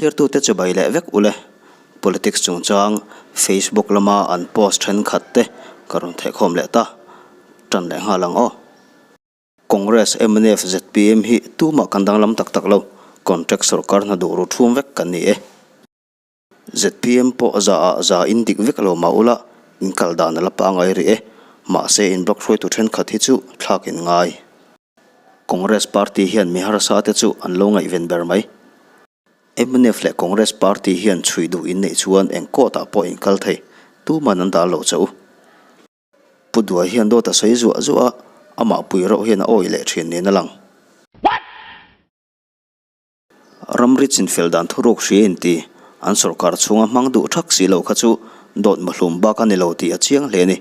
Thlirtute chibai leh vek ule. Politics chungchang Facebook lama an post thenkhat te ka rawn thehkhawm leh ta. Tan leh nghal ang aw. Congress, mnf, zpm hi tumah kan danglam tak tak lo. Contract sorkar hna duh ru thum vek kan ni e. Zpm pawh za ah za in dik vek lo mah ula, in kal dan a la pangai rih e. Mahse in block hruaitu thenkhat hi chu thlak in ngai. Congress party hian mi harsa te chu an lo ngaihven ber mai. Mnf leh Congress party hian chhui duh in neih chuan eng court ah pawh in kal thei, tuman an dal lo che u. Pu Duai hian dawt a sawi zuah zuah a, amah pui reuh hian a awi leh thin niin a lang. Ramri chinfel dan thuruk hria inti, an sorkar chhunga hmang duh thak si lo kha chu dawt mahlum bak a ni lo tih a chiang hle a ni.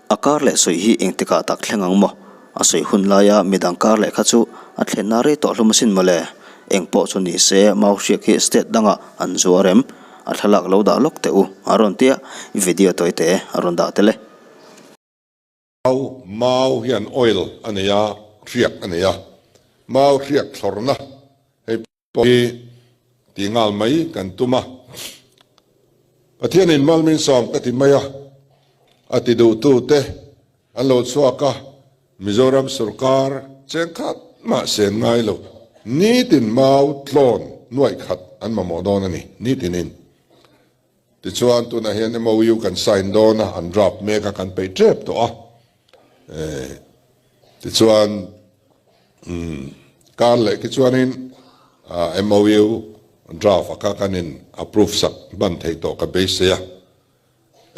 A kar leh sawi hi engtikah tak thleng ang maw? A sawi hun laia midang kar leh kha chu a thlenna rei tawh hlum asin mawle. Eng pawh chu ni se mau hriak hi state dangah an zuar em? A thlalak lo dah lawk teh u a rawn tia, video tawi te a rawn dah tel e. Mau, Mau hian oil a nei a, hriak a nei a. Mau hriak thlawrna hei pawh hi tih nghal mai kan tum a. Pathianin mal min sawm ka ti mai a, a ti duhtute an lo chhuak a, Mizoram sorkar cheng khat mah sen ngai lo, nitin mau tlawn nuaih khat an mamawh dawn a ni, nitinin. Tichuan tunah hian MOU kan sign dawn a, an draft mek a, kan peih tep tawh a. Tichuan kar leh khi chuanin MOU draft a kha kan in approve sak hman thei tawh ka beisei a.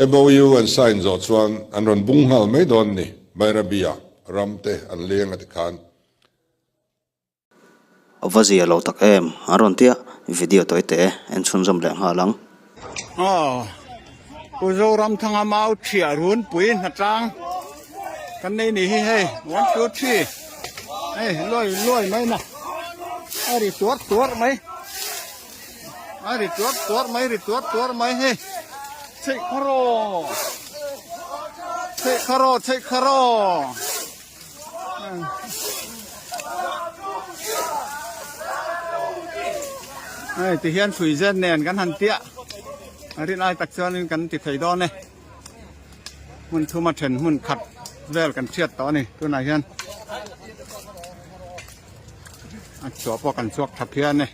MOU an sign zawh chuan an rawn bung nghal mai dawn ni, Bairabi-ah ram te an leng a tikhan. A va zia lo tak em? A rawn tia video tawi teh en chhunzawm leh nghal ang. Aw, Pu Zoramthanga mau thiah runpui hnatlang kan nei ni hi hei, one two three, hei luai luai mai na, a ri tuar tuar mai, a ri tuar tuar mai, ri tuar tuar mai hei, chheih kharaw, chheih kharaw, chheih kharaw. Hei ti hian hrui zen nen kan han tiah a rin ai tak chuanin kan ti thei dawn e hmun thuma then hmun khat vel kan hriat tawh a ni tunah hian a chhuah pawh kan chhuak tha phian e.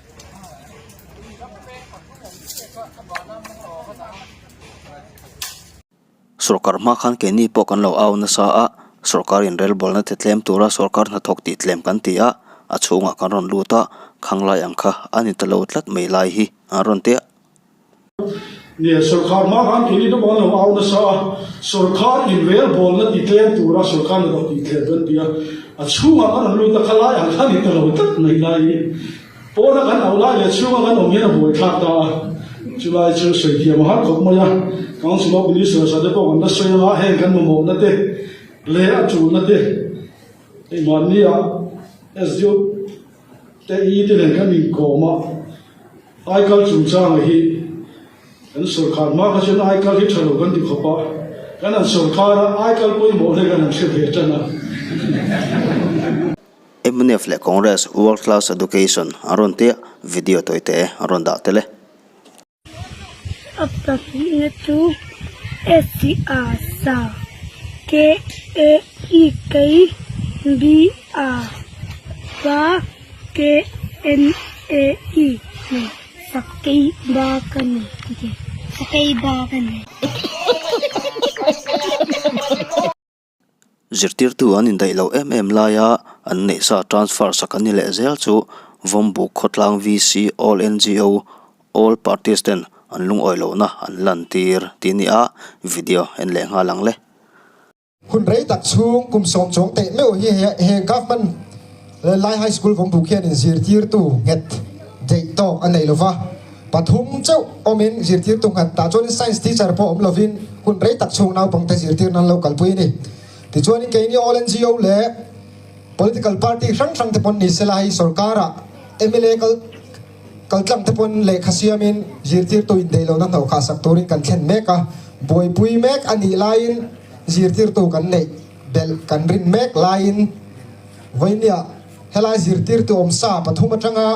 Sorkar hma khan keini pawh kan lo au nasa a, sorkar inrelbawlna te tlem tura sorkar hnathawk tih tlem kan ti a, a chhungah kan rawn lut a, khanglai ang kha a ni ta lo tlat mai lai hi an rawn ti a. Nia, sorkar hma khan keini te pawh kan lo au nasa a, sorkar inrelbawlna ti tlem tura sorkar hnathawk tih tlem kan ti a, a chhungah kan rawn lut a, khalai ang kha a ni ta lo tlat mai lai hi. Pawna kan auh lai leh chhunga kan awm hian a buaithlak ta a, chulai chu sawi thiam a har khawp mai a. Council of Ministers ah te pawh kan la sawi anga heng kan mamawhna te leh a tulna te hei mahni ah SDO te i te nen kan inkawm a, aikal chungchanga hi kan sawrkhar hma kha chuan aikal hi tha lo kan ti khawp a, kan han sawrkhar a aikal pawimawh hle kan han hre ve tan a. Mnf leh Congress World Class Education an rawn tia video tawi te an rawn dah tel e. A pahnihna chu S A sa K A E K B A ba K N A E ni sakei ba ka ni sakei ba ka ni. Zirtirtu an indaih loh em em laia an neihsa transfer sak an ni leh zel chu Vawmbuk khawtlang VC All NGO All Parties ten an lungawi lohna an lantir tih a ni a, video en leh nghal ang le. Hun rei tak chhung kum sawm chuang teh meuh hi he Government Lai High School Vawmbuk hian in zirtirtu nghet deih tawk a nei lova, pathum chauh awmin zirtirtu nghat tah chuanin Science teacher pawh awm lovin hun rei tak chhung naupangte zirtir nan lo kalpui a ni. Tichuanin keini All NGO leh Political Party hrang hrang te pawn ni sela hei sorkara mla kal kaltlang te pawn lehkha siamin zirtirtu indeih lohna hnawhkhah sak turin kan thlen mek a, buaipui mek a nih laiin zirtirtu kan neih belh kan rin mek laiin vawinia helai zirtirtu awmsa pathum atanga.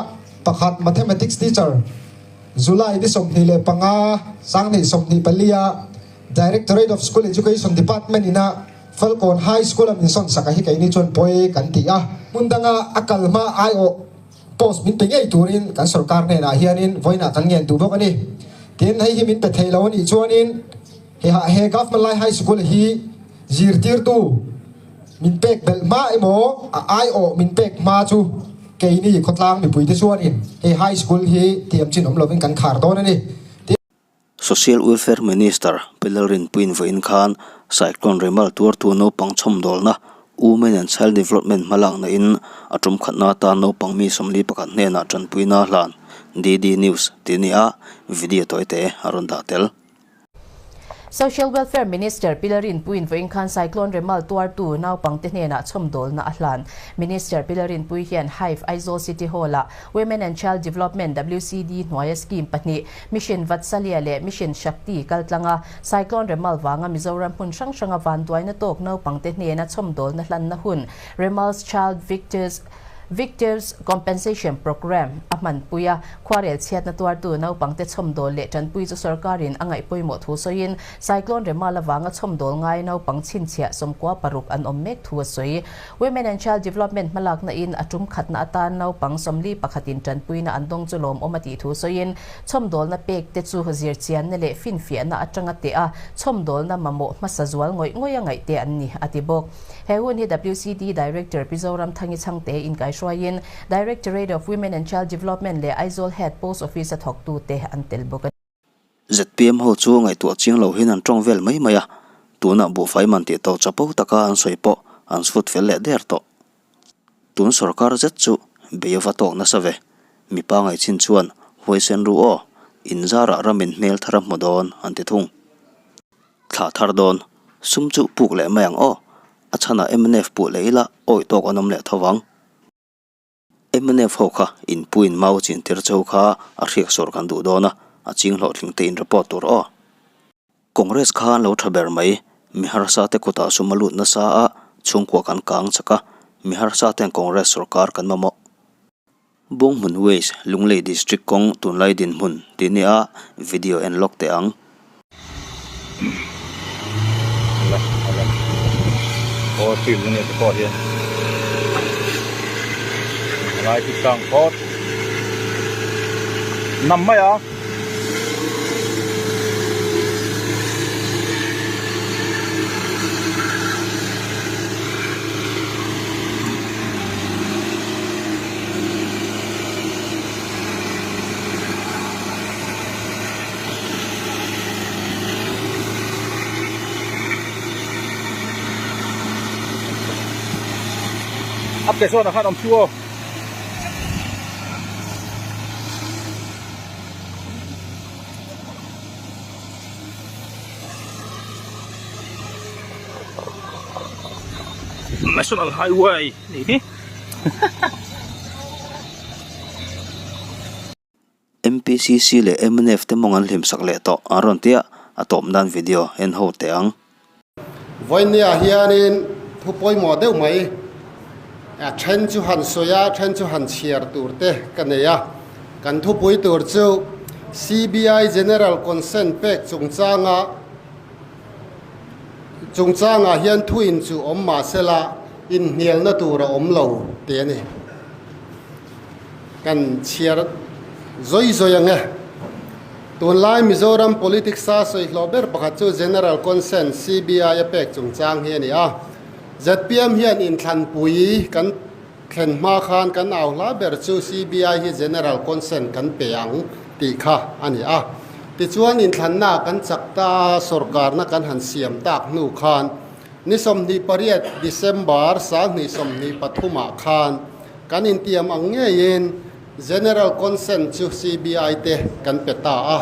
Pakhat Mathematics Teacher, July ni 25 2024 a Directorate of School Education Department ina Falkawn High School a min sawn sak a hi keini chuan pawi kan ti a. Hmun danga a kal hma aiawh post min pe ngei turin kan sorkar hnenah hianin vawiinah kan ngen duh bawk a ni. Tin, hei hi min pe thei lo a nih chuanin he he Government Lai High School hi zirtirtu min pek belh hma emaw a aiawh min pek hma chu keini khawtlang mipuite chuanin hei High School hi tiam chin awm lovin kan khar dawn a ni. Social Welfare Minister Pi Lalrinpuiin vawiin khan Cyclone Remal tuartu naupang chhawmdawlna Women and Child Development hmalakna in a tum khatna atan naupang mi 41 hnenah tanpuina hlan DD News tih nia video tawite a rawn dah tel. Social Welfare Minister Pi Lalrinpuiin vawiin khan Cyclone Remal tuartu naupangte hnenah chhawmdawlna a hlan. Minister Pi Lalrinpui hian Hive Aizawl City Hall-ah Women and Child Development, WCD, hnuaia scheme pahnih, Mission Vatsalya leh Mission Shakti kaltlanga Cyclone Remal vanga Mizoram hmun hrang hranga vanduaina tawk naupangte hnena chhawmdawlna hlanna hun, Remal's Child Victors Victims Compensation Programme, a hmanpui a. Khuarel chhiatna tuartu naupangte chhawmdawl leh tanpui chu sorkarin a ngaih pawimawh thu sawiin, Cyclone Remal avanga chhawmdawl ngai naupang chhinchhiah 96 an awm mek thu a sawi. Women and Child Development hmalakna in a tum khatna atan naupang 41 in tanpuina an dawng chu lawmawm a tih thu sawiin, chhawmdawlna pek te chu zirchianna leh finfiahna atanga teh a, chhawmdawlna mamawh hmasa zual ngawih ngawih a ngaih te an ni, a ti bawk. He hun hi WCD Director Pi Zoramthangi Chhangte inkaihruaiin Directorate of Women and Child Development leh Aizawl Head Post Office a thawktute an tel bawk a ni. Zpm ho chu ngaihtuah chiang lo hian an tawng vel mai mai a, tunah buhfai man tih to chapo taka an sawi pawh an chhut fel leh der tawh. Tun sorkar zet chu bei ava tawk nasa ve, mipa ngaihchin chuan huaisen ru aw, inzarah ramin hmel thar a hmu dawn an ti thung. Thlah thar dawn, sum chu puk leh mai ang aw, a chhanah mnf puh leh ila awi tawk an awm leh tho vang. Mnf ho kha inpuiin mau chin tir cheu kha a hriak sawr kan duh dawn a, a ching hlawhtling te in report tur aw. Congress kha an lo tha ber mai, mi harsa te kutah sum a lut nasa a, chhungkua kan kang chak a, mi harsa ten Congress sorkar kan mamawh. Bunghmun Waste, Lunglei District kawng tunlai dinhmun tih nia video en lawk teh ang. A ke zawnah khan awm chu aw. National Highway nih hi. MPCC leh mnf te mawng an hlim sak leh tawh an rawn tia a tawp nan video en ho teh ang. Vawinia hianin thu pawimawh deuh mai a then chu han sawi a, then chu han chhiar tur te ka nei a. Kan thupui tur chu CBI General Consent pek chungchanga Chungchangah hian thuin chu awm mah sela inhnialna tur a awm lo tih a ni. Kan chhiar zawi zawi ang e. Tunlai Mizoram politics a sawi hlawh ber pakhat chu General Consent, CBI, a pek chungchang hi a ni a. Zpm hian inthlanpui kan thlen hma khan kan au hla ber chu CBI hi General Consent kan pe ang tih kha a ni a. Tichuan inthlanna kan chak ta a, sawrkarna kan han siam tak hnu khan ni 28 December 2023 ah khan kan intiam ang ngeiin General Consent chu CBI te kan pe ta a.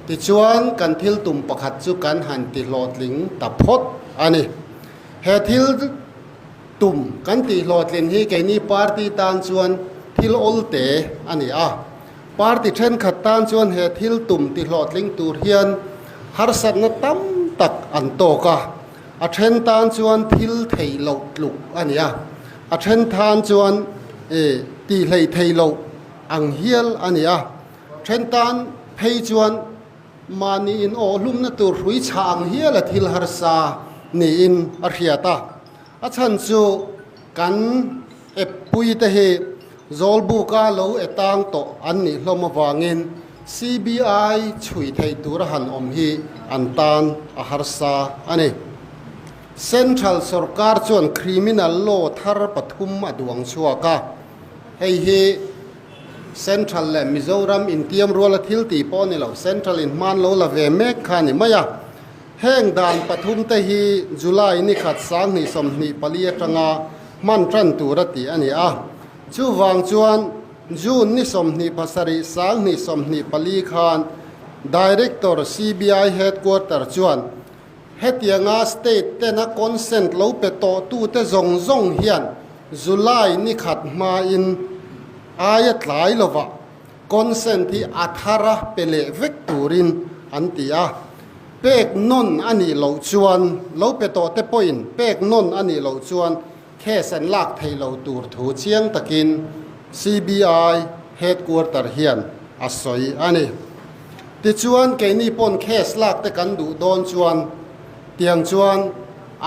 Tichuan kan thil tum pakhat chu kan han ti hlawhtling ta phawt a ni. He thil. Tum kan tih hlawhtlin hi keini party tan chuan thil awl te a ni a. Party thenkhat tan chuan he thil tum ti hlawhtling tur hian harsatna tam tak an tawk a. A then tan chuan thil theih loh tluk a ni a, a then tan chuan tih hleih theih loh. ang hial a ni a. Then tan phei chuan mahni in awh hlumna tur hrui chhah ang hial a thil harsa niin a hriat a. A chhan chu kan eppui te hi Zawlbuka lo e tang tawh an nih hlawm avangin CBI chhui theih tura han awm hi an tan a harsa a ni. Central sorkar chuan criminal law thar pathum a duang chhuak a, hei hi Central leh Mizoram intiam ruala thil tih pawh a ni lo, Central in hman lo la ve mek kha a ni mai a. Heng dan pathum te hi July ni khat 2024 atanga hman tan tur a tih a ni a. Chuvang chuan June ni 27 2024 khan Director CBI Headquarter chuan Hetianga state tena consent lo pe tawhtute zawng zawng hian July ni khat hmain aia tlai lovah consent hi a thara pe leh vek turin an ti a. Pek nawn a nih loh chuan lo pe tawhte pawhin pek nawn a nih loh chuan case an lak theih lo tur thu chiang takin CBI headquarter hian a sawi a ni. Tichuan, keini pawn case lak te kan duh dawn chuan tiang chuan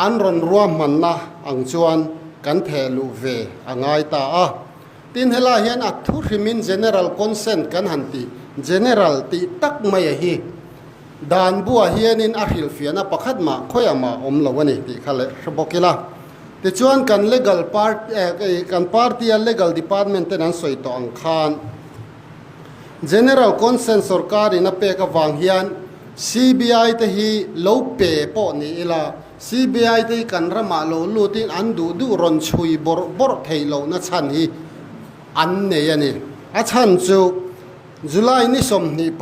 an rawn ruahmanna ang chuan kan theh luh ve a ngai ta a. Tin, helai hian a thu hrimin General Consent kan han tih, General tih tak mai a hi dan buah hianin a hrilhfiahna pakhat mah khawiah mah awm lo a ni tih kha leh hre bawk ila. Tichuan, kan legal part, kan party-a legal department ten an sawi tawh ang khan, General Consent sorkarin a pek avang hian CBI te hi lo pe pawh ni ila, CBI te hi kan ramah lo lutin an duh duh rawn chhui bawrh bawrh theih lohna chhan hi an nei a ni. A chhan chu July ni 26,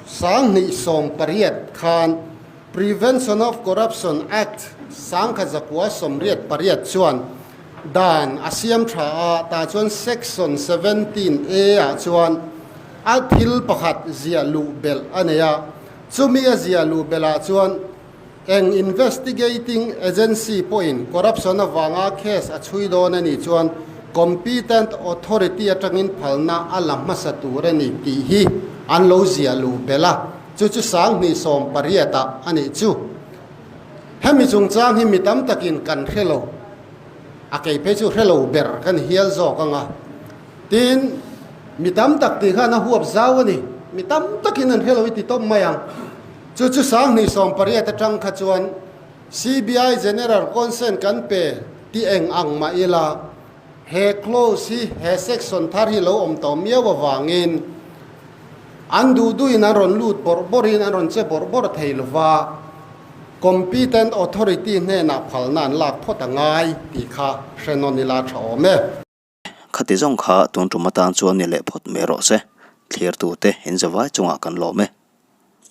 2018 khan Prevention of Corruption Act 1988 chuan dan a siam tha a, tah chuan Section 17 A ah chuan a thil pakhat ziah luh belh a nei a, chumi a ziah luh belh ah chuan eng investigating agency pawhin corruption avanga case a chhui dawn a nih chuan competent authority atangin phalna a la hmasa tur a ni tih hi an lo ziah luh belh a. Chu chu 2018 ah a nih chu. Hemi chungchang hi mi tam takin kan hre lo, a kei phei chu hre lo ber kan hial zawk ang a. Tin, mi tam tak tih khan a huap zau a ni. Mi tam takin an hre lo i ti tawp mai ang. Chu chu 2018 atang kha chuan CBI General Consent kan pe ti eng ang mah ila, he clause hi, he section thar hi lo awm tawh miau avangin, An duh duhin an rawn lut bawrh bawrhin an rawn che bawrh bawrh thei lo va, competent authority hnenah phalna an lak phawt a ngai tih kha hre nawn ila tha awm e. Khati zawng kha tun tum atan chuan ni leh phawt mai rawh se, thlirtute in zavai chungah kan lawm e.